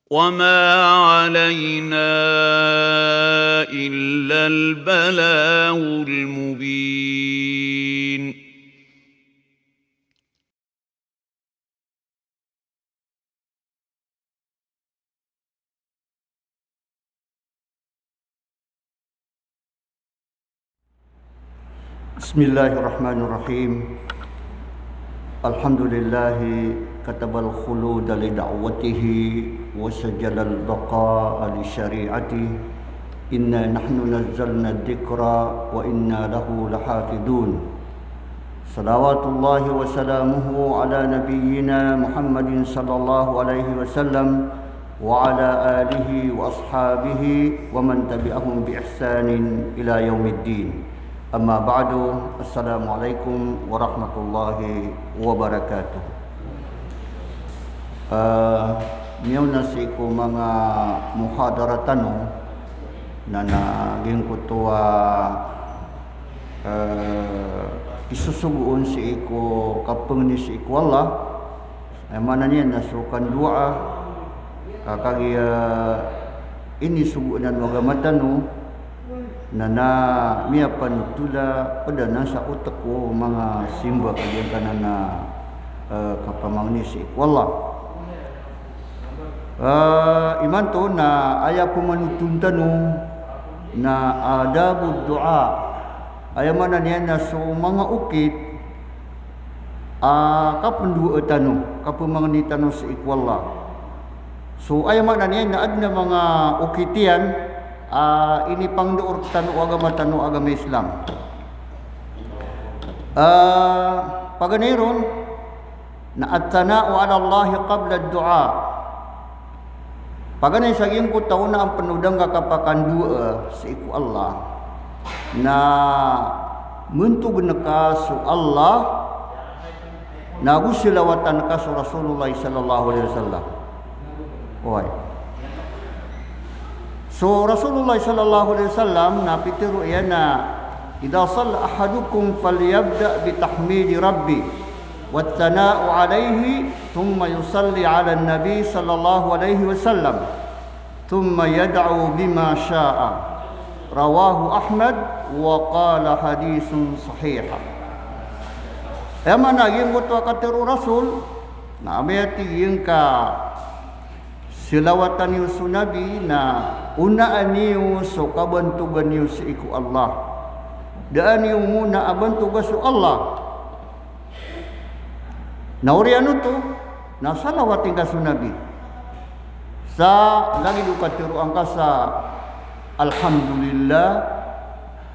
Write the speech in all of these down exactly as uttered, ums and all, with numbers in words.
وما علينا إلا البلاغ المبين. بسم الله الرحمن الرحيم. الحمد لله كتب الخلود لدعوته وسجل البقاء لشريعته. إنا نحن نزلنا الذكر وإنا له لحافظون. صلوات الله وسلامه على نبينا محمد صلى الله عليه وسلم وعلى آله وأصحابه ومن تبعهم بإحسان إلى يوم الدين. أما بعد، السلام عليكم ورحمة الله وبركاته. Ah, miyaona sii ko manga muhadara tano, na, na giyangkoto a, eh, isosogoon sii ko kapangni sii ko Allah, aya maana niyan na so kandoa, ka kagiya inisogo anan o agama tano, na, na miyapanothol a pd anan sa otek o manga simba ka giyangkanan a, eh, kapamangni sii ko Allah. Eh, imanto na aya pamanothol tano na adabud du'a. Aya maana niyan na so manga okit a kapndoa tano, kapamangni tano sii ko Allah. So aya maana niyan na adn a manga okit iyan a inipangndao rktano o agama tano a agama Islam. Ah, paganay ron na at-thana'u 'ala Allahi qabla ad-du'a. Paganay sa giyangkoto a onaan pn o da ngka kapakandoa sii ko Allah, na mantogn ka so Allah na go salawatan ka so Rasulullah sallallahu alaihi wasallam. Oway. So Rasulullah sallallahu alaihi wasallam na pitharo iyan a, "Idha salla ahadukum falyabda' bi tahmidi rabbih, wat-thana'u alaihi, thumma yusalli 'alan nabi sallallahu alaihi wasallam, thumma yad'u bima sha'a." Rawahu Ahmad wa qala hadithun sahih. Aya maana giyangkoto a katharo o Rasul, na amay a tig iyan ka salawatan iyo so Nabi na onaan iyo so kabantogan iyo sii ko Allah. Da niyo mona a bantoga so Allah. Na oriyan oto, na salawati ngka so Nabi. Sa lagid o katharoa ngka sa, "Alhamdulillah,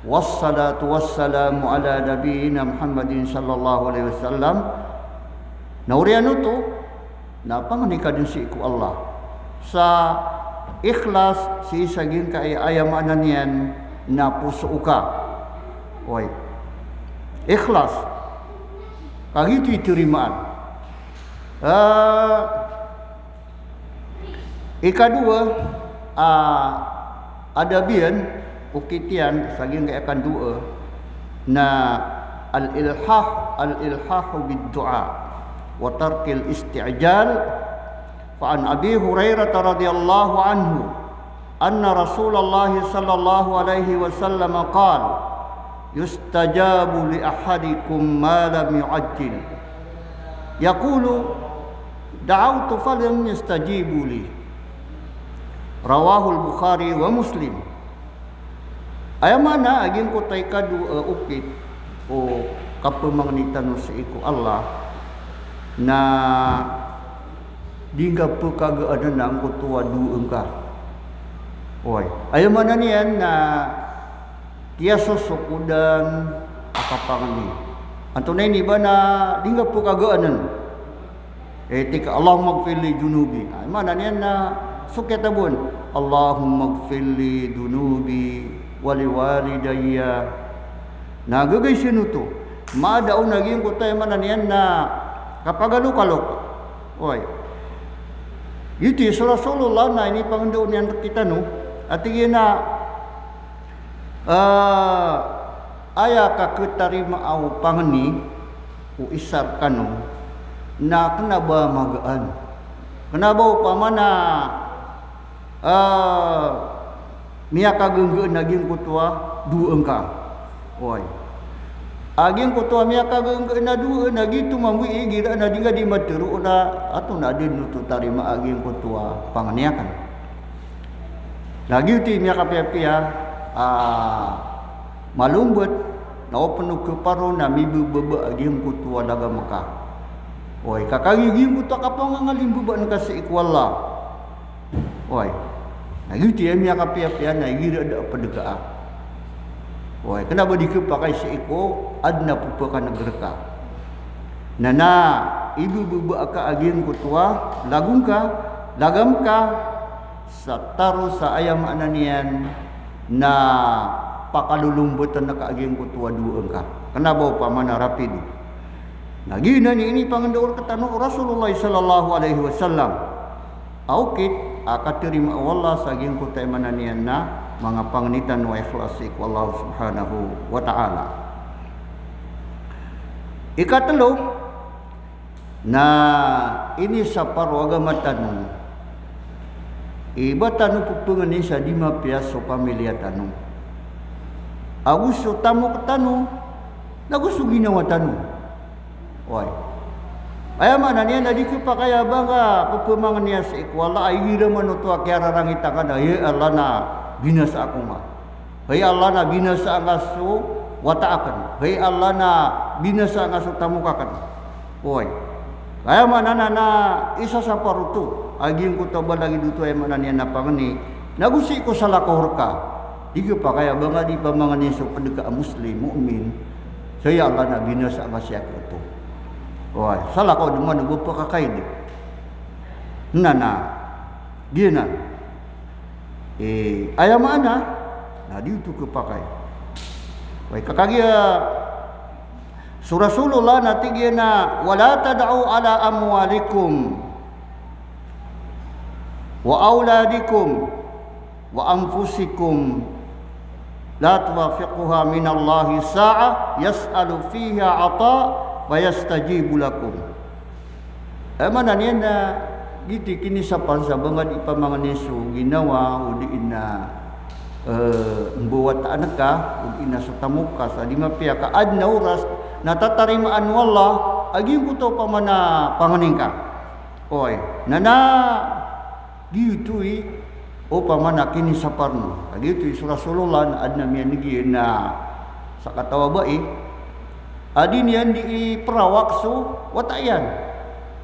wassalatu wassalamu ala nabiyyina Muhammadin sallallahu alaihi wasallam." Na oriyan oto, na pangni ka dn sii ko Allah sa ikhlas, sii sa giyangkai a aya maana niyan na poso ka. Oway. Ikhlas. Ka giyoto i tarimaan. Ah, ikadowa, ah, adab iyan, okit iyan sa giyangkai a kandoa, na al-ilhah, al-ilhahu bid-du'a wa tarkil isti'jal. Fa an Abi Hurairah radhiyallahu anhu anna Rasulullah sallallahu alaihi wasallam qala, "Yustajabu li ahadikum ma lam yu'ajjil." Yaqulu, "Da'awtu falam yastajibu li." Rawahul Bukhari wa Muslim. Aya maana a giyangkoto a ikadowa a okit o kapamangni tano sii ko Allah na di ngka pkagaanan angkoto a doa ngka. Oway. Aya maana niyan na kiyasosokodan a kapangni. Antonaa ini ba na di ngka pkagaanan? Eh, tig ka, "Allahummaghfir li dhunubi." Ah, maana niyan na so kiyataboan, "Allahummaghfir li dhunubi wa li walidayya." Na gagay siyan oto. Maada on a giyangkoto a aya maana niyan na kapagalokalok. Oway. Giyoto i so Rasulullah na inipangndao niyan rktano a tig iyan a, ah, aya kakhatarimaa o pangni o isa rkano na kna ba magaan. Kna ba opama na Ah, miyakagengge na giyangkoto a dowa ngka. Oway. A giyangkoto a miyakagengge na dowa, na giyoto mambo i igira na di ngka di matero na antonaa den oto tarima a giyangkoto a pangni aken. Na giyoto i miyakapiyapiya a malombat, na o pen o keparo na mibebaba a giyangkoto a lagam ka. Oway, ka kagiya giyangkoto a kapangangalimbabaan ka sii ko Allah. Oway. Na giyoto i miyakapiyapiya na igira da a pedeka a. Oway, kena ba di kepakay sii ko aden a pepakaneg reka. Na, na ibebaba ka a giyangkoto a lagam ka, lagam ka, sa taro sa aya maana niyan na pakalolombatan ka a giyangkoto a dowa ngka. Kena ba opama na rapido. Na giyanan i inipangendao rektano o Rasulullah sallallahu alaihi wasallam a okit a katerima o Allah sa giyangkoto a aya maana niyan na manga pangni tano a ikhlas sii ko Allah subhanahu wa ta'ala. Ikatelo, na inisapar o agama tano i ba tano pepengeni sa di mapiya so pamiliya tano, ago so tamok tano, na ago so ginawa tano. Oway. Aya maana niyan na di kepakay a ba ngka pepemangeniya sii ko Allah a igira man oto a kiyararangitan ka na, ya Allah, na binasa ako nga. Hay Allah, na binasa nga so wata aken. Hay Allah, na binasa nga so tamok aken. Oway. Aya maana na, na isasapar oto a giyangkoto a balagid oto, aya maana niyan na pangeni, na ago sii ko salakaw reka. Di kepakay a ba ngka di pamangeni so pedeka a Muslim, mu'min. So ya Allah, na binasa nga si aki oto. Oway, salakaw den man o ba pekakay di. Na, na giyanan. Eh, aya maana na di oto kepakay. Oway, ka kagiya so Rasulullah na tig iyan a, "Wala tad'u ala amwalikum wa auladikum wa anfusikum la tuwafiquha minallahi sa'ah yas'alu fiha ata fayastajibu lakum." Aya maana niyan na giyoto i kinisapar sa ba ngka di pamangeni so ginawa, odi na, eh, mbawataan ka, odi na so tamok ka, sa di mapiya ka aden a oras na tatarimaan o Allah a giyangkoto opama na pangeni ngka. Oway, na, na giyoto i opama na kinisapar on. Ka giyoto i so Rasulullah na aden a miyaneg iyan a sakataw a bai a di niyan di iperawak so wata iyan.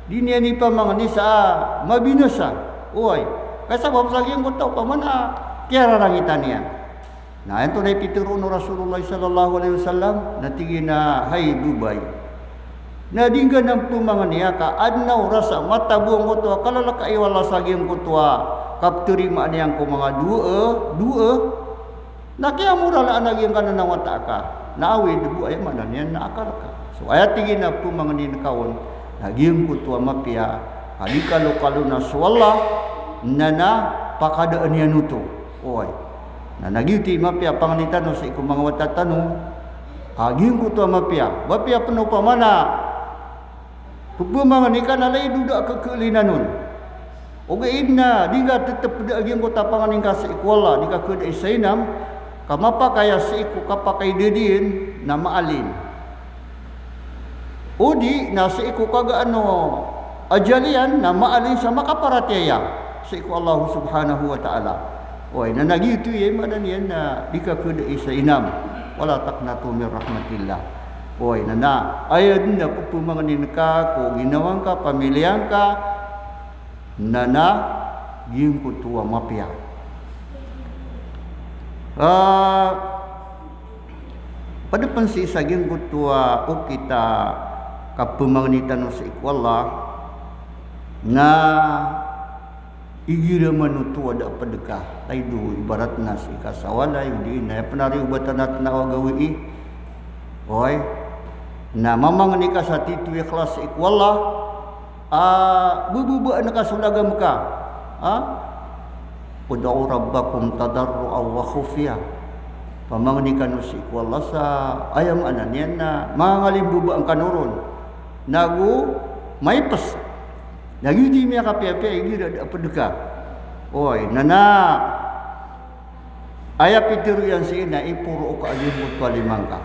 Di niyan ipamangeni sa mabinasa. Oway. Ka sabap sa giyangkoto opama na kiyararangitan iyan. Na antonaa i pitero o Rasulullah sallallahu alaihi wasallam, na tig iyan a, "Hay babay, na di ngka nan pemangeniya ka aden a oras a matabo angkoto a kalalakaw o Allah sa giyangkoto a kapetarimaan iyan ko manga dowa, dowa, na kiyamoralaan a giyangkanan a wata ka, na awid bo, aya maana niyan na akal ka." So aya tig iyan a pemangeni ngka on na giyangkoto a mapiya a di kalokalo na so Allah, na, na pakadaan iyan oto. Oway. Na, na giyoto i mapiya a pangeni tano sii ko manga wata tano a giyangkoto a mapiya. Mapiya pen opama na pepemangeni ka na lagid o da a kekeelinan on. Ogaid na di ngka tetep da a giyangkoto a pangeni ngka sii ko Allah, di ka kedai sa inam, ka mapakay a sii ko kapakay dadiin na maalin. Odi na sii ko kagaan o ajal iyan na maalin sa makaparatiyaya sii ko Allah subhanahu wa ta'ala. Oway, na, na giyoto i aya maana niyan na di ka kedai sa inam. Wala taqnatu min rahmatillah. Oway, na, na aya den a pepemangeni ngka ko ginawa ngka, pamiliya ngka, na, na giyangkoto a mapiya. Ah, ped pen sii sa giyangkoto a okit a kapemangeni tano sii ko Allah, na igira man oto a da a pedeka, lagid o ibarat na sii ka sa walay, odi na aya pen a riyobat a tana a gawii. Oway. Na mamangeni ka sa tito i ikhlas sii ko Allah, a, bebebaan ka so lagam ka. Ha? Ud'u rabbakum tadarruan wa khufyah. Pamangeni kano sii ko Allah sa, aya maana niyan na mangalimbabaan kano ron. Nago maipes. Na giyoto i miyakapiyapiya igira da a pedeka. Oway, na na aya pitharo iyan sii na iporo o ka a giyangkoto a lima ngka.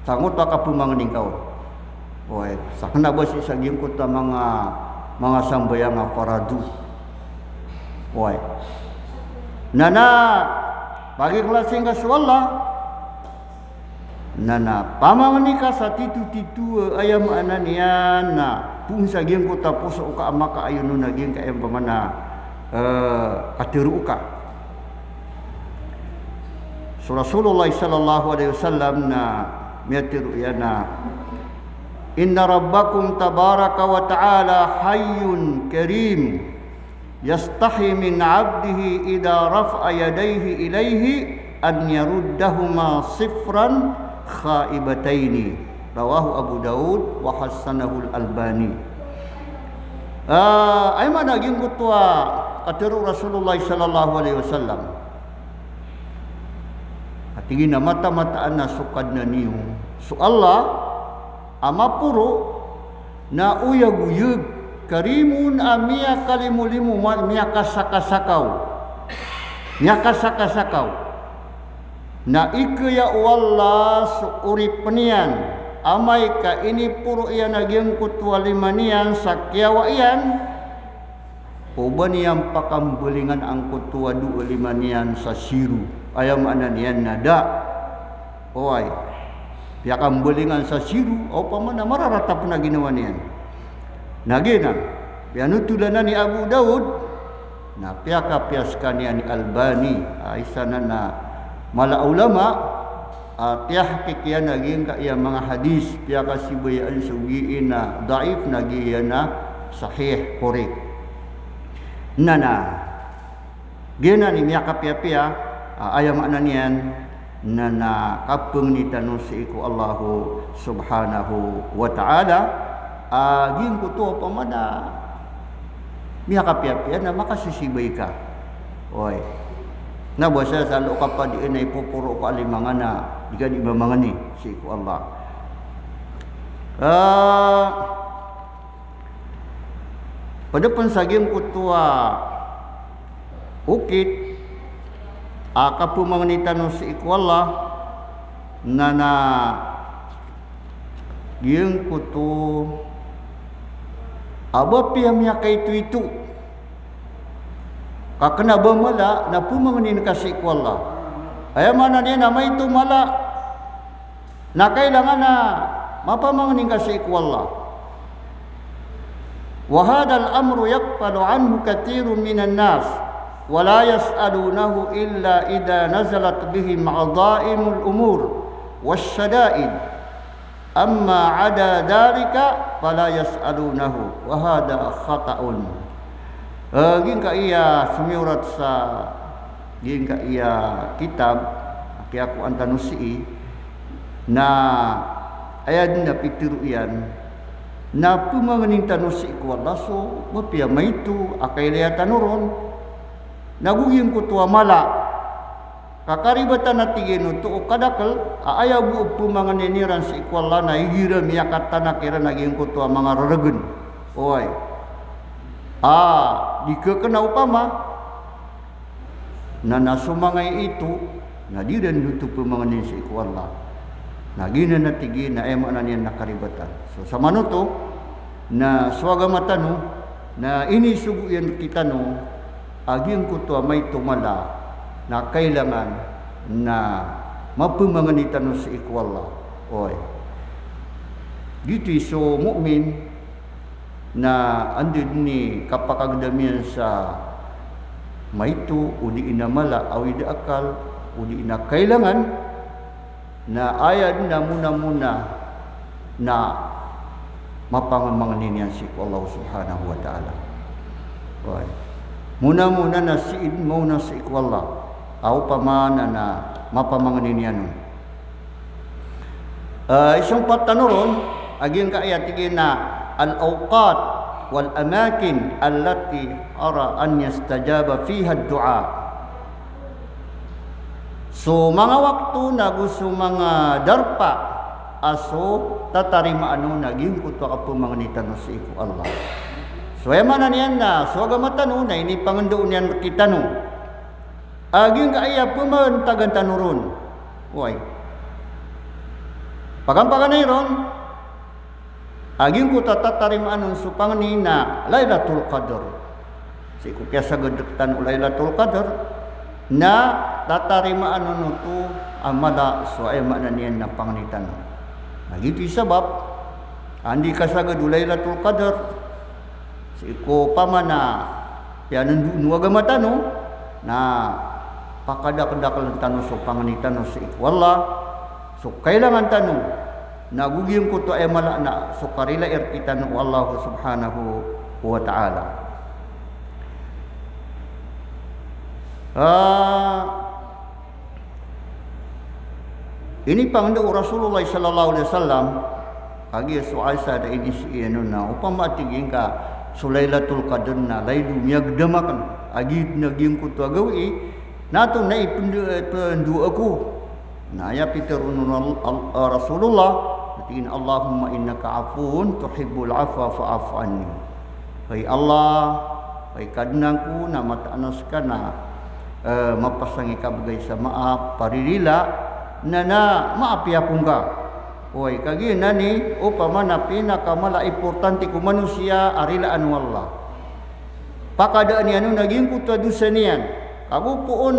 Sangkoto a kapemangni ngka on. Oway, sa kena ba sii sa giyangkoto a manga, manga sambayang a farado. Oway. Na na pagikhlasi ngka so Allah. Na na pamangni ka sa tito-tito, aya maana niyan na poon sa giyangkoto a poso o ka a makaayon on a giyangkaya pamana, eh, katharo o ka. So Rasulullah sallallahu alaihi wasallam na miyatharo iyan a, "Inna rabbakum tabaraka wa ta'ala hayyun karim, yastahi min abdihi idha rafa'a yadayhi ilayhi an yaruddahuma sifran khaibataini." Rawahu Abu Daud wa hassanahul Albani. Ah, aya maana giyangkoto a katharo o Rasulullah sallallahu alaihi wasallam. Ati giya na mata-mataan a so Kadnan iyo, so Allah a maporo, na oyagoyag, karimun a miyakalimo-limo, ma-, miyakasakasakaw. Miyakasakasakaw. Na ikaya o Allah so oripen iyan, amay ka iniporo iyan a giyangkoto a lima niyan sa kiyawa iyan, o ba niyan pakambalingan angkoto a dowa lima niyan sa zero. Aya maana niyan na da. Oway. Piyakambalingan sa zero, opama na mararata pen a ginawa niyan. Na giyanan, piyanotolan anan i Abu Daud, na piyakapiya sekaniyan i Albani, a isa nan a mala a ulama, a tiyahqiq iyan a giyangkaya manga hadis, piyakasibayaan so giyai na daif na giyai na sahih, korek. Na na, giyanan i miyakapiyapiya, a, aya maana niyan, na na kapangni tano sii ko Allah subhanahu wa ta'ala, a giyangkoto opama na miyakapiyapiya na makasisibay ka. Oway. Na ba sa sa lo ka padiin a ipoporo ko a lima ngka na di ka di mamangni sii ko Allah. Ah, ped pen sa giyangkoto a okit a kapemangni tano sii ko Allah, na na giyangkoto a ba piya miyakaito-ito ka kena ba mala na pemangnin ka sii ko Allah. Aya maana niyan na maito mala na kailangan a mapamangni ngka sii ko Allah. Wa hadhal amru yaghfalu anhu kathirun minan nas, wa la yas'alunahu illa idha nazalat bihim adha'imul umur wash shada'id. Amma 'ada dhalika fala yas'alunahu, wa hadha khata'un. Eh, giyangkaya somiyorat sa giyangkaya kitab a kiyakowan tano sii, na aya den a pitharo iyan na pemangnin tano sii ko Allah so mapiya maito a kailaya tano ron. Na go giyangkoto a mala ka karibatan a tig iyan oto o kadakel a aya bo a pemangnin iran sii ko Allah na igira miyakatanak iran a giyangkoto a manga reregen. Oway. A, di kekena opama. Na na so manga ito, na di ran oto pemangnin sii ko Allah. Na giyanan a tig iyan na aya maana niyan na karibatan. So samanoto, na so agama tano, na inisogo iyan rektano a giyangkoto a maito mala, na kailangan na mapemangni tano sii ko Allah. Oway. Giyoto i so mu'min, na anda den i kapakagedam iyan sa maito, odi na mala, awid a akal, odi na kailangan, na aya den a mona-mona na mapamangnin iyan sii ko Allah subhanahu wa ta'ala. Oway. Mona-mona na sii den maona sii ko Allah a opama na na mapamangnin iyan on. Eh, isompat tano ron a giyangkaya tig iyan a al-awqat wal amakin allati ara an yustajaba fiha ad-du'a. So manga wakto nago so manga darpa a so tatarimaan on a giyangkoto a kapemangni tano sii ko Allah. So aya maana niyan na so agama tano na inipangndao niyan rktano a giyangkaya pmbantagan tano ron. Oway. Pagampaganay ron a giyangkoto a tatarimaan on so pangni na Lailatul Qadr. Sii ko kiyasagad rktano o Lailatul Qadr na tatarimaan on oto a mala so aya maana niyan na pangni tano. Na giyoto i sabap a anda i kasagad o Lailatul Qadr, sii ko opama na piyanandoon o agama tano, na pakadakdaklan tano so pangni tano sii ko Allah, so kailangan tano, na go giyangkoto a aya mala na so karilai rktano o Allah subhanahu wa ta'ala. Ah, Inipangndao o Rasulullah sallallahu alaihi wasallam, kagiya so Aisha da inisii ano na opama tig iyan ka so Lailatul Qadr na laido miyagdam akn a giyoto na giyangkoto a gawii, na antonaa i pndo-, eh, pndoa ko. Na aya pitharo on o Al-, Al-, ah, Rasulullah, na tig iyan, "Allahumma innaka afuwun tuhibbul afwa fa'fu anni." Hay Allah, hay Kadnan ko, na mataan a ska na, eh, mapasang i kabgay sa maap, paririla, na, na maapiya ko ngka. Oway, kagiya nan i opama na pinakamala importante ko manosiya a rilaan o Allah. Pakadaan iyan on a giyangkoto a dosa niyan. Kago poon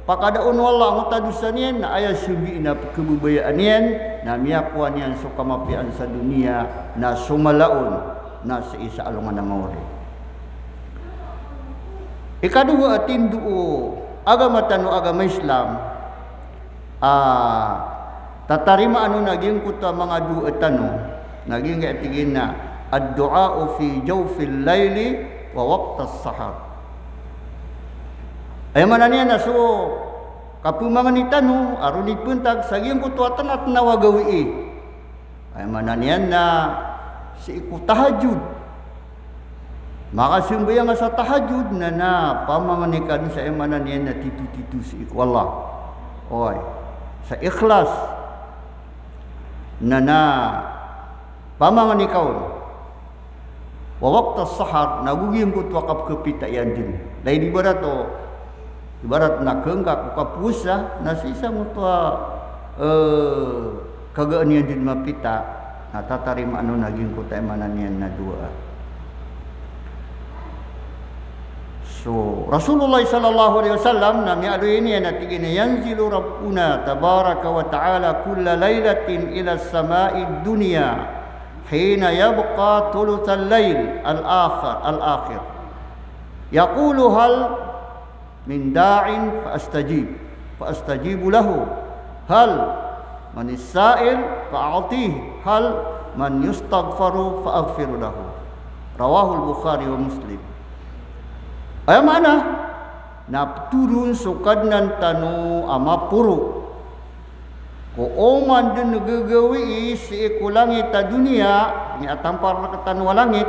pakadaan o Allah angkoto a dosa niyan, na aya sambi na pkhababayaan iyan, na miyakowa niyan so kamapiyaan sa doniya, na so mala on na sii sa alongan a maori. Ikadowa a tindo o agama tano a agama Islam, a tatarimaan on a giyangkoto a manga doa tano, na giyangkai a tig iyan na, "Ad-du'a'u fi jawfil layli wa waqtas sahar." Aya maana niyan na so kapmangni tano a ron i pantag sa giyangkoto a tnatnaw a gawii. Aya maana niyan na sii ko tahajjud. Makasambayang ka sa tahajjud na, na pamangni ka dn sa aya maana niyan na tito-tito sii ko Allah. Oway. Sa ikhlas. Na, na pamangni ka on. Wa waqtas sahar, na go giyangkoto a kapkhapita iyan dn. Lagid ibarat o, ibarat na khangka ko kapowasa, na sii sangkoto a, eh, khagaan iyan dn mapita, na tatarimaan on a giyangkoto a aya maana niyan na doa. So Rasulullah sallallahu alaihi wasallam na miyaaloy niyan a tig iyan a, "Yanzilu Rabbuna tabaraka wa ta'ala kulla laylatin ila sama'id dunya hina yabqa thuluthal layl al-akhir, al-akhir. Yaqulu hal min da'in fa astajib, fa astajibu lahu. Hal manis sa'il fa a'tihi. Hal man yustaghfaru fa aghfiru lahu." Rawahul Bukhari wa Muslim. Aya maana, na ptoron so Kadnan tano a maporo ko oman dn gagawii sii ko langit a doniya, miyatampar rktano a langit,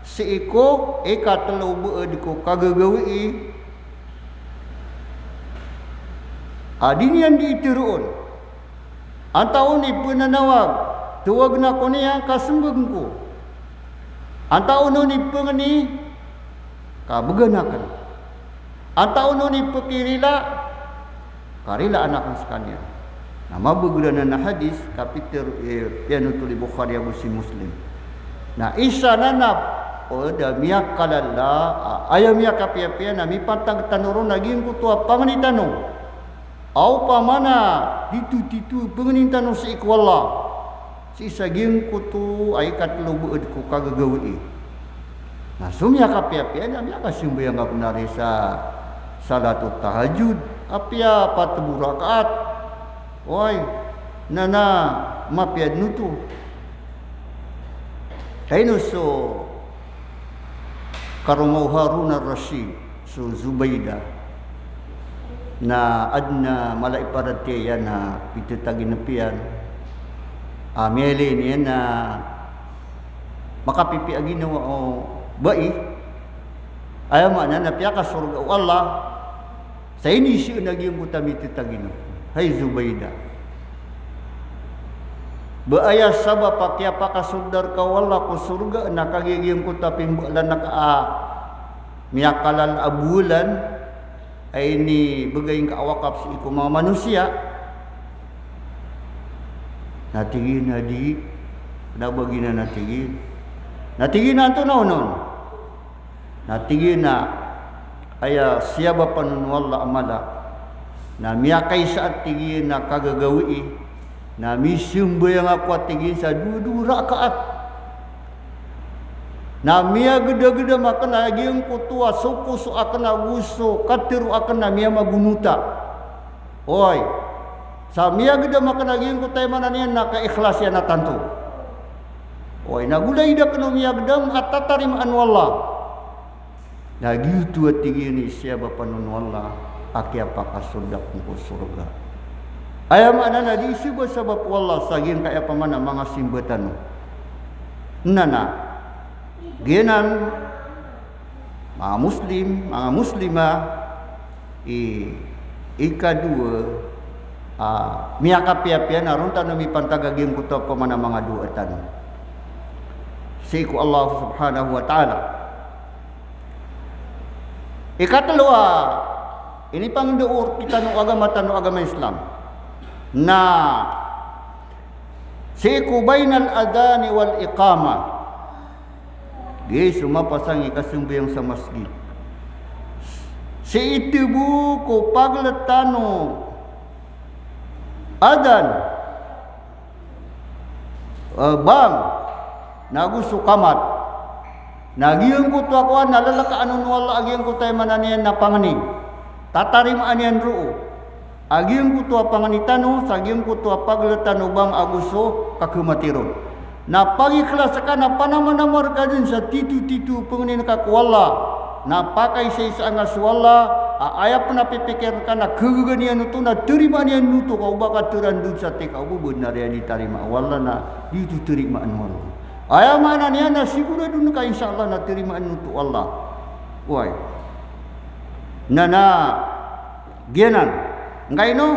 sii ko ikatlo baad ko kagagawii, a di niyan di itharoon. Antaa on i pnanawag, tawagn ako niyan ka smbag ko. Antaa on i pangni, ka bgan akn. Antaa on i pkirila, ka rilaan akn skaniyan. Na mabagr anan a hadis, ka pitharo, eh, piyanothol i Bukhari ago si Muslim. Na isa nan a, o da miyakalala, a, aya miyakapiyapiya na mipantag tano ron a giyangkoto a pangni tano. Opama na tito-tito pangnin tano sii ko Allah, sii sa giyangkoto a ikatlo baad ko kagagawii. Na so miyakapiyapiya na miyakasambayang ka pn ari sa salatut tahajjud, apiya pat bo rakaat. Oway, na, na mapiya dn oto. Ka ino so karoma o Harun ar-Rashid, so Zubaydah, na adn a mala i paratiyaya na pithataginep iyan a miyailay niyan na makapipiya a ginawa o bai. Aya maana na piyakasorga o Allah sa inisii on a giyangkoto a mitataginep. Hay Zubaydah, Ba aya sabap a kiyapakasold rka o Allah ko sorga na kagiya giyangkoto a pimbalan ka a miyakalal a bolan a inibgay ngka a wakap sii ko manga manosiya? Na tig iyan a di. Da ba giyanan a tig iyan. Na tig iyan a antonaa onon? Na tig iyan a aya siyabapan on o Allah a mala na miyakaisa a tig iyan a kagagawii, na misambayang ako a tig iyan sa dowa-dowa rakaat. Na miyagdagdam akn a giyangkoto a so poso akn ago so katharo akn na miyamagonota. Oway. Sa miyagdam akn a giyangkoto a aya maana niyan na kaikhlas iyan a tanto. Oway, na golayd akn o miyagdam a tatarimaan o Allah. Na giyoto a tig iyan i siyabapan on o Allah a kiyapakasold akn ko sorga. Aya maana na di isabasabap o Allah sa giyangkaya pman a manga simba tano. Na na, giyanan, manga Muslim, manga Muslima, i, ikadowa, a, miyakapiyapiya na ron tano mipantag a giyangkoto a pman a manga doa tano sii ko Allah Subhanahu wa Ta'ala. Ikatlo a inipangndao rktano o agama tano a agama Islam na sii ko bainal adhani wal iqamah. Giya so mapasang i kasambayang sa masgit. Sii tbo ko paglt tano adhan, eh, bang, na go so qamat. Na giyangkoto a kowan na lalkaan on o Allah a giyangkoto a aya maana niyan na pangni. Tatarimaan iyan roo a giyangkoto a pangni tano sa giyangkoto a paglt tano bang ago so kakhamati ron. Na pagikhlas ka na panamanamar ka dn sa titotito pangnin ka ko Allah. Na pakaisaisaan ka so Allah a aya pn a pipikir ka na khagaga niyan oto na tarimaan iyan oto ka o ba ka tharandoon sa tig ka o ba bnar iyan di tarimaa o Allah na di oto tarimaan o Allah. Aya maana niyan na sigurado ka insha Allah na tarimaan oto o Allah. Oway. Na na giyanan. Ngkaino?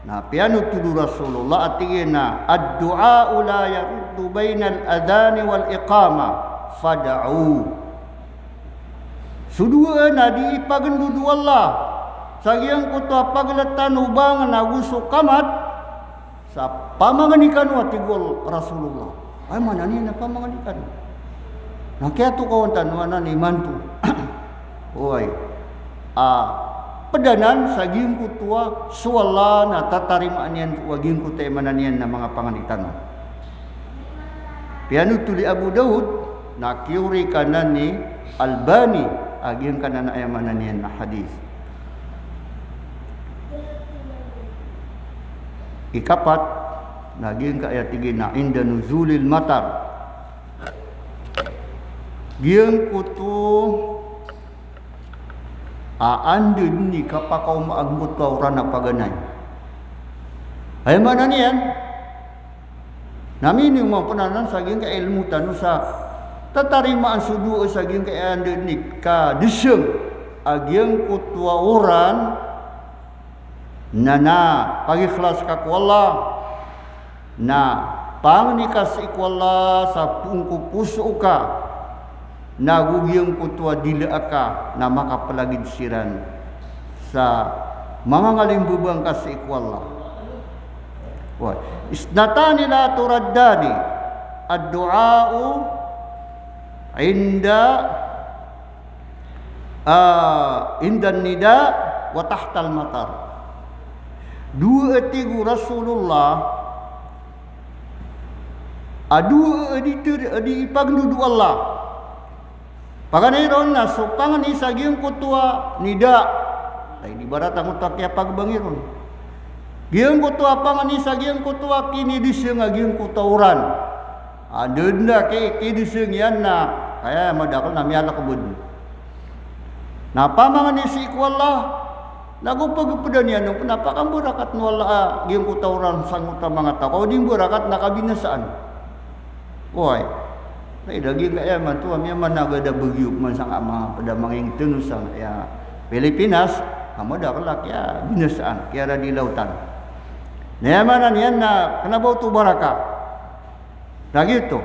Na piyanothol o Rasulullah a tig iyan a, "Ad-du'a'u la yaruddu bainal adhani wal iqamah, fad'u." So doa na di ipagndod o Allah sa giyangkoto a paglt tano bang na go so qamat, sa pamangni kano a tig o Rasulullah. Aya maana niyan na pamangni kano. Na kiyatokawan tano anan imanto. Oway. A, pd anan sa giyangkoto a so Allah na tatarimaan iyan ko a giyangkoto a aya maana niyan na manga pangni tano. Piyanothol i Abu Dawud, na kiyorikanan i Albani a giyangkanan a aya maana niyan na hadith. Ikapat, na giyangkaya tig iyan a inda nuzulil matar. Giyangkoto a anda dn i kapakaoma angkoto a oran a paganay. Aya maana niyan, na miniyoman pn anan sa giyangkaya ilmo tano sa tatarimaan so doa sa giyangkaya anda dn i kadiseng a giyangkoto a oran, na na pagikhlas ka ko Allah. Na pangni ka sii ko Allah sa poon ko poso ka, na go giyangkoto a dila aka na makaplagid siran sa mangangalimbabaan ka sii ko Allah. Wa, isnatani la turaddani, ad-du'a'u inda, ah, indan nida wa tahtal matar. Dowa a tig o Rasulullah, a dowa a di ter-, a di ipagndod o Allah. Paganay ron na so pangni sa giyangkoto a nida. Ay, di barata angkoto a kiyapagbangi ron. Giyangkoto a pangni sa giyangkoto a kinidiseng a giyangkoto a oran. Anda dn a ki-, kidiseng iyan na, kaya madakl na miyalkbd. Na pamangni sii ko Allah, na go pagpda niyan on pn a pakambarakat o Allah a giyangkoto a oran sangkoto a manga taw. Ka o di mbarakat na kabinasaan. Oway. Na ida giyangkaya imanto a miyamanaga da bagyo man sangkaya manga pd a manga ingd tano sangkaya Pilipinas, a madakl a kiyabinasaan, kiyarad i lawtan. Na aya maana niyan na kna ba oto baraka. Na giyoto.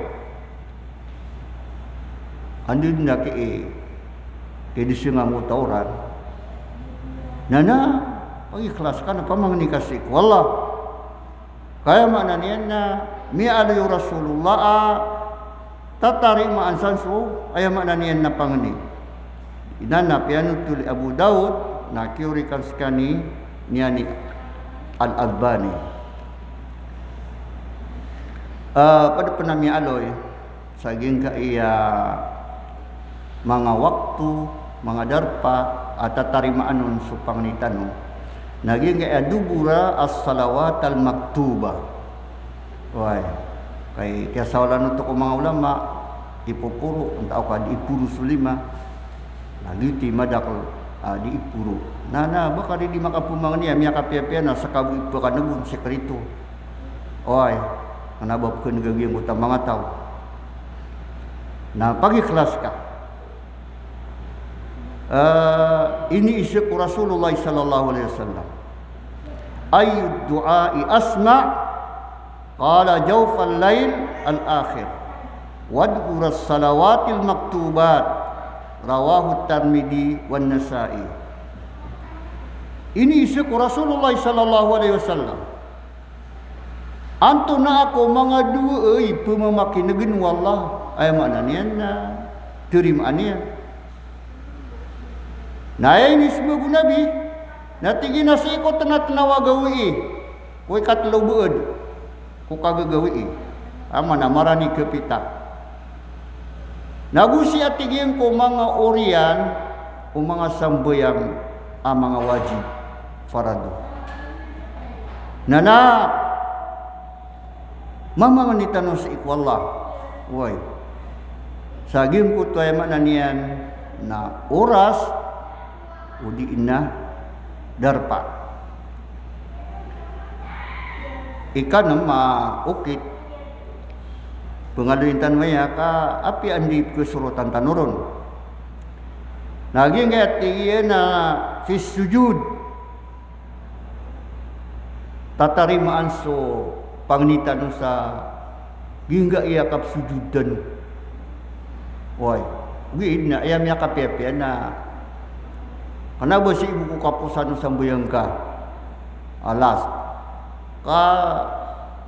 Anda dn a ki, eh, ki dn sii nga motawran. Na, na, pagikhlas ka na pamangni ka sii ko Allah. Ka aya maana niyan na miyaaloy o Rasulullah a tatarimaan san so, aya maana niyan na pangni. Ina na piyanothol i Abu Dawud, na kiyorikan skaniyan i Al-Albani. Ah, pd pn a miyaaloy sa giyangkaya manga wakto, manga darpa a tatarimaan on so pangni tano. Na giyangkaya dubura as-salawat al-maktuba. Oway. Kay kiyasawalan oto ko manga ulama, ipoporo, antaa ka di iporo so lima. Na giyoto i madakl a di iporo. Na, na, ba ka di, di makapamangni a miyakapiyapiya na ska bo ipkhan'g on, sikrito. Oway. Kna ba pkhan'ga giyangkoto a manga taw. Na pagikhlas ka. Ah, iniiza ko Rasulullah sallallahu alaihi wasallam, "Ayyud du'a'i asma'?" Qala, "Jawfal layl al-akhir, wadhkuras salawatil maktubat." Rawahu Tirmidhi wan Nasa'i. Iniiza ko Rasulullah sallallahu alaihi wasallam, antonaa ko manga doa i pmamakin'gn o Allah, aya maana niyan na tarimaan iyan. Na aya inismbag o Nabi, na tig iyan a sii ko tnga-tnga o gawii, ko ikatlo baad ko kagagawii, a maana marani kapita. Na go sii a tig iyan ko manga oriyan o manga sambayang a manga wajib, farado. Na, na mamangni tano sii ko Allah. Oway. Sa giyangkoto aya maana niyan na oras, odi na darpa. Ikanm a okit, pangaloyin tano aya ka apiya anda i pkhasorotan tano ron. Na giyangkaya tig iyan a fis sujud. Tatarimaan so pangni tano sa giyangkaya kapsujud tano. Oway, ogaid na aya miyakapiyapiya na kna ba sii bo ko kaposan o sambayang ka a last ka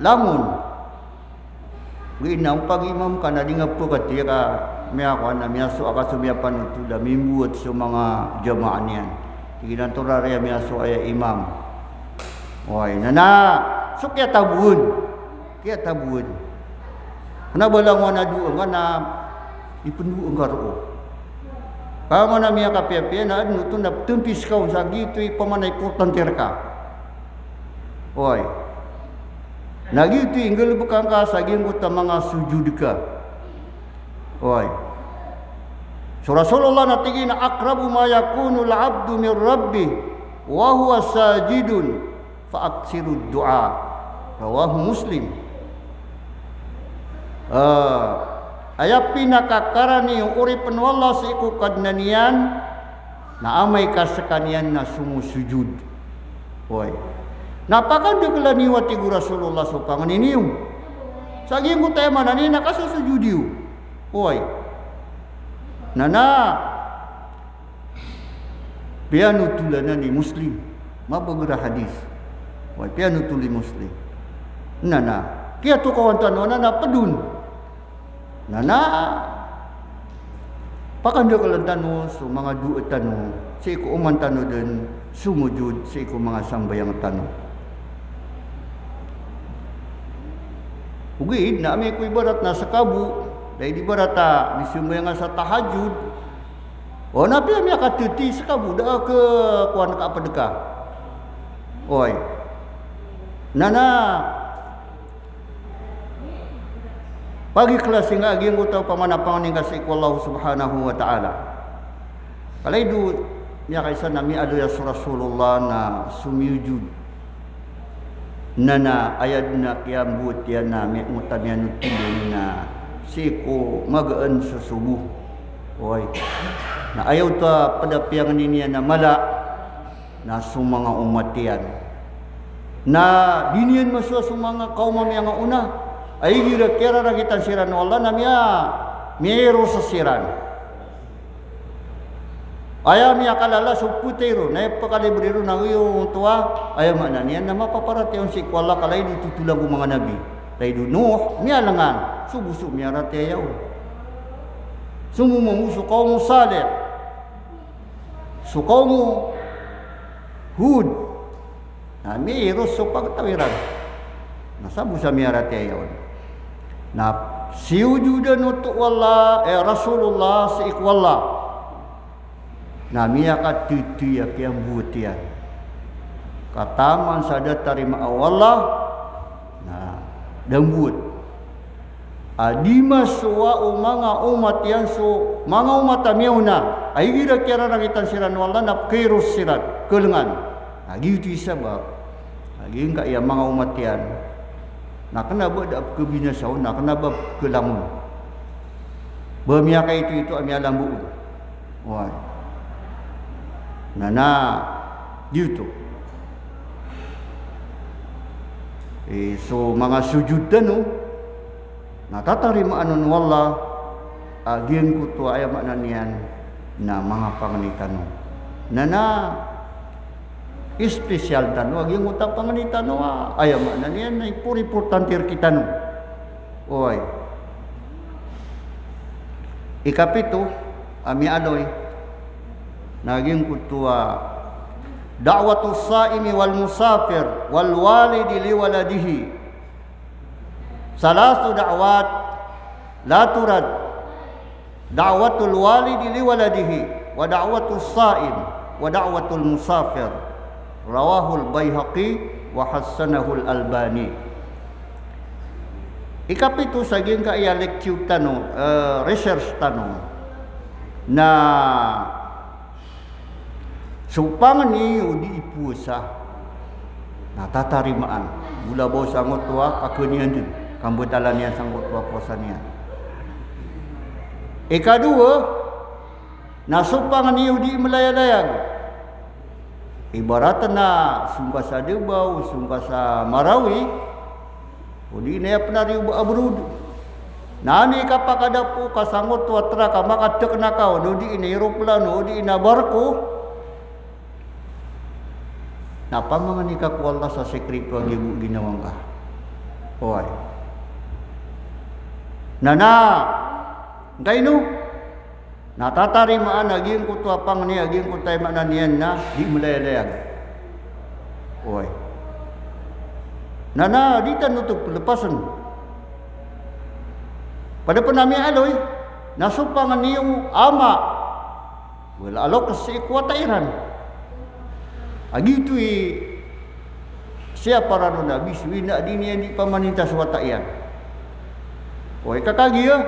langon. Ogaid na o pag-imam ka na di nga pkatiya ka miyakowa na miyasowa ka so miyapanothol a mimbowat so manga jamaah niyan. Tig iyan a antonaa aya miyasowa aya imam. Oway, na na, so kiyatabowan. Kiyatabowan. Kna ba langon a doa ngka na ipndoa ngka roo. Ka maana miyakapiyapiya na adn oto na ptmpis ka on sa giyoto i pman a importante rka. Oway. Na giyoto i nggalbka ngka sa giyangkoto a manga sujud ka. Oway. So Rasulullah na tig iyan a, "Aqrabu ma yakunul abdu min rabbih wa huwa sajidun fa aktsirud du'a." Rawahu Muslim. Ah, aya pinakakarani o oripn o Allah sii ko Kadnan iyan, na amay ka skaniyan na somosujud. Oway. Na pakandakla niyo a tig o Rasulullah so pangni niyo. Sa giyangkoto aya maana niyan na kasosujud iyo. Oway. Na na piyanothol anan i Muslim. Mabagr a hadis. Oway, piyanothol i Muslim. Na na kiyatokawan tano anan a pd on. Na na pakandaklan tano so manga doa tano sii ko oman tano dn somojod sii ko manga sambayang tano. Ogaid na amay ko ibarat na ska bo, da i di ibarat a di sambayang sa tahajjud. O na apiya miyakatiti ska bo, da a khakowan ka a pd ka. Oway. Na na pagikhlasi nga a giyangkoto a pamana pangni ngka sii ko Allah subhanahu wa ta'ala. Kalay do miyakaisa na miyaaloy a so Rasulullah na somiyojod. Na na aya dn a kiyambowat iyan na miyangotam iyan o tindg na sii ko magaan so sobo. Oway. Na aya oto a pd a piyangni niyan a mala na so manga omat iyan. Na di niyan masowa so manga kawma miyangaona. Ay igira kiyararangitan siran o Allah na miya, miyairus siran. Aya miyakalala so phatay ron, na ipakalibre ron na giyoto a, aya maana niyan na mapaparatiyaya on sii ko Allah ka lagid o totolan ko manga nabi. Lagid o Nuh, miyalangan, so bo so miyaratiyaya on. Somomong o so kawm o Salih, so kawm o Hud, na miyairus so pagtaw iran. Na sa bo sa miyaratiyaya on. Na siyojodan oto o Allah, eh, Rasulullah sii ko Allah. Na miyakatiti a kiyambowat iyan. Ka taman sa da tarimaa o Allah, na da mbowat. A di masowa o manga omat iyan so, manga omat a miyaona. A igira kiyararangitan siran o Allah na pkhairus siran, khalangan. A giyoto i sabap a giyangkaya manga omat iyan na kna ba da pkhabinasa on, na kna ba pkhalang on. Ba miyakaito-ito a miyalambo on. Oway. Na, na, giyoto. Eh, so manga sojod tano, na tatarimaan on o Allah a giyangkoto a aya maana niyan na manga pangni tano. Na, na, special tano a giyangkoto a pangni tano a aya maana niyan na ipor-, importante rktano. Oway. Ikapito a miyaaloy na giyangkoto a da'watus sa'imi wal musafir wal walidi li waladihi. Thalathu da'wat la turad. Da'watul walidi li waladihi, wa da'watus sa'im, wa da'watul musafir. Rawahul Baihaqi, wa hassanahul Albani. Ikapito sa giyangkaya lecture tano, eh, research tano, na so pangni o di powasa na tatarimaan. Molabaw sangkoto a kakn iyan dn, kambatalan iyan sangkoto a powasa niyan. Ikadowa, na so pangni o di mlayalayag. Ibarat na song ka sa Davao, song ka sa Marawi, o di na aya pn a riyo ba abroad. Na anda i kapakadapo ka sangkoto a trak a makatk na ka on, o di na eroplano, o di na barko, na pamangni ka ko Allah sa sikreto a giya bo ginawang ka. Oway. Na, na, ngkaino? Na tatarimaan a giyangkoto a pangni a giyangkoto a aya maana niyan na di mlayalayag. Oway. Na, na, di tano oto plpasn. Pd pn a miyaaloy na so pangni o ama, wala a loks sii ko wata iran. A giyoto i siyapar o Nabi, so ina a di niyan di pamaninta so wata iyan. Oway, ka kagiya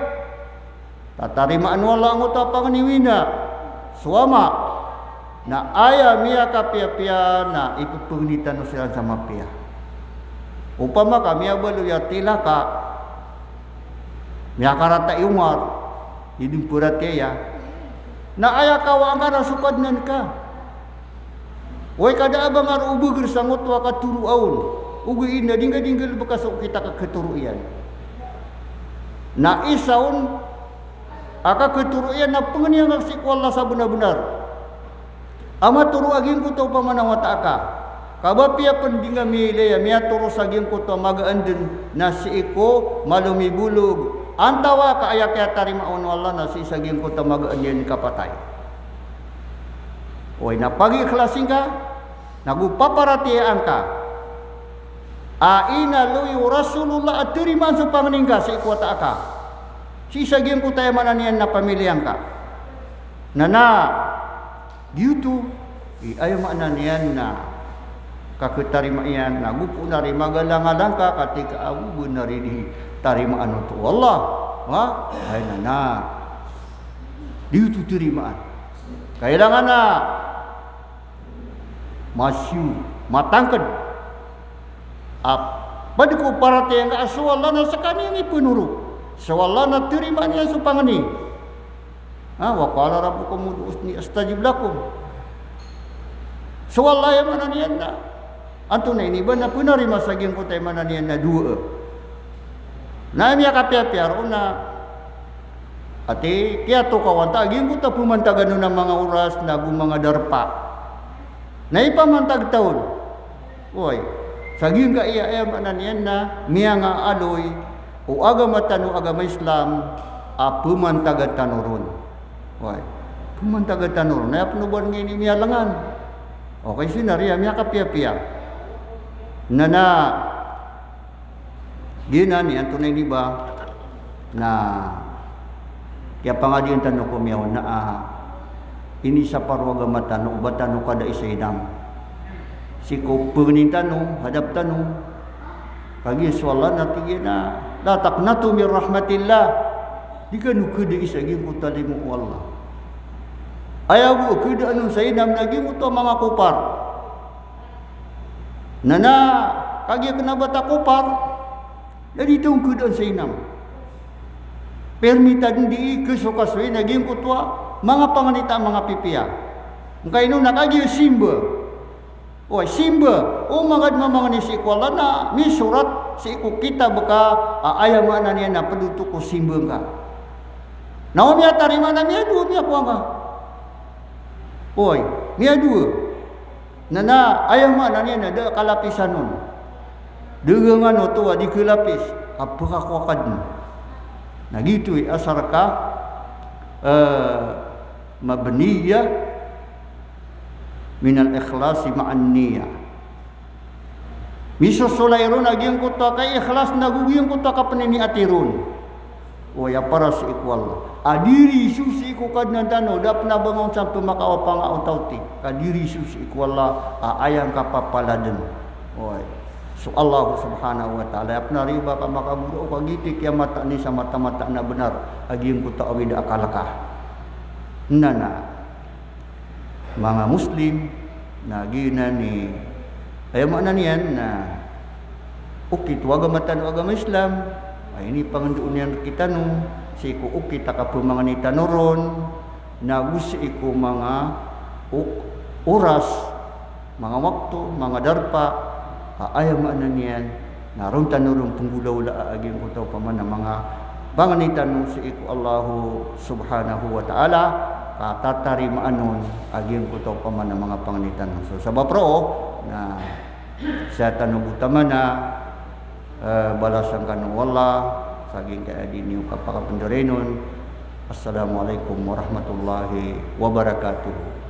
tatarimaan o Allah angkoto a pangni o ina, so ama, na aya miyakapiyapiya na ipphaangni tano siran sa mapiya. Opama ka miyabaloy a tila ka, miyakarata i Omar, di dn pharatiyaya, na aya kawaan ka na so Kadnan ka. Oway, ka da a ba nga roo bagr sangkoto a katoroa on. Ogaid na di ngka di nggalbka so okit a kakhatoro iyan. Na isa on a kakhatoro iyan na pangnian ka sii ko Allah sa bnar-bnar. A matoro a giyangkoto a opama na wata ka, ka ba apiya pn di nga miyailay a miyatoro sa giyangkoto a magaan dn na sii ko malomibolog. Antawaa ka aya kiyatarimaa on o Allah na sii sa giyangkoto a magaan iyan i kapatay. Oway, na pagikhlasi ngka, na go paparatiyayaan ka a inaloy o Rasulullah a tarimaan so pangni ngka sii ko wata ka, sii sa giyangkoto a aya maana niyan na pamiliya ngka. Na, na, giyoto i aya maana niyan na kakhatarimaa iyan, na go pn ari magalang-alang ka, katii ka ago bnar i di tarimaan oto o Allah. Ha? Ay, na, na. Di oto tarimaan. Kailangan a masure, matangkd a pd ko paratiyaya ngka a so Allah na skaniyan i pnoro. So Allah na tarimaan iyan so pangni. Ha, wa qala rabbukum ud'uni astajib lakum. So Allah, aya maana niyan na antonaa ini ba na pnarima sa giyangkoto a aya maana niyan na dowa. Na miyakapiyapiya ron na, ati, kiyatokawan ta a giyangkoto a pemantagan on a manga oras na go manga darpa. Na ipamantag ta on. Oway. Sa giyangkaya, aya maana niyan na miyangaaloy o agama tano, agama Islam, a pemantagan tano ron. Oway. Pemantagan tano ron. Na aya pen o ba ngini miyalangan. Okay, sii na riya miyakapiyapiya. Na, na, Giyanan i antonaa ini ba na kiyapangadian tano ko miyaona a inisapar o agama tano o ba tano kadai sa inam. Sii ko pengnin tano, hadap tano. Kagiya so Allah na tig iyan a, "La taqnatu min rahmatillah." Di kano kadai sa giyangkoto a limo o Allah. Aya bo a kadaan on sa inam na giyangkoto a manga kopar. Na, na, kagiya kena ba ta kopar, na di ta on kadaan sa inam. Permita den di kesokasoy na giyangkoto a manga panganita a manga pipiya. Ngkaino na kagiya simba. Oway, simba. O manga di mamangni sii ko Allah na misorat sii ko kitab ka, a, aya maana niyan na ped oto ko simba ngka. Na o miyatarima na miyadowa, miyakowa ngka. Oway, miyadowa. Na, na, aya maana niyan na da a kalapisan on. Da a giyangkoto a di kalapis, a pekakowa ka den. Na giyoto i asar ka, eh, mabniya min al-ikhlasi ma'an niyyah. Misosolay ron a giyangkoto a kaikhlas na go giyangkoto a kapeniniati ron. Oway, a para sii ko Allah. A diriso sii ko Kadnan tano, da pen a ba ngka on sa pemakawa panga o taw ti. Ka diriso sii ko Allah, a aya ngka papaladen. Oway. So Allah subhanahu wa ta'ala. Aya pen a riba ka makaboro o kagiya tig iyan a mataan i sa mataan a benar. A giyangkoto a awid a kaleka. Na, na. Manga Muslim, na giyanan i, aya maana niyan na okit o agama tano a agama Islam, a inipangendoon iyan rektano, sii ko okit a kapemangni tano ron, na go sii ko manga ok-, oras, manga wakto, manga darpa, a aya maana niyan, na ron tano ron penggolawlaa a giyangkoto a pamana manga pangni tano sii ko Allah subhanahu wa ta'ala, ka tatarimaan on a giyangkoto a pamana manga pangni tano. So sabap roo na saya tano bo tamana, eh, balasan kano o Allah sa giyangkaya di niyo kapakapenderenon. Assalamu alaikum warahmatullahi wabarakatuh.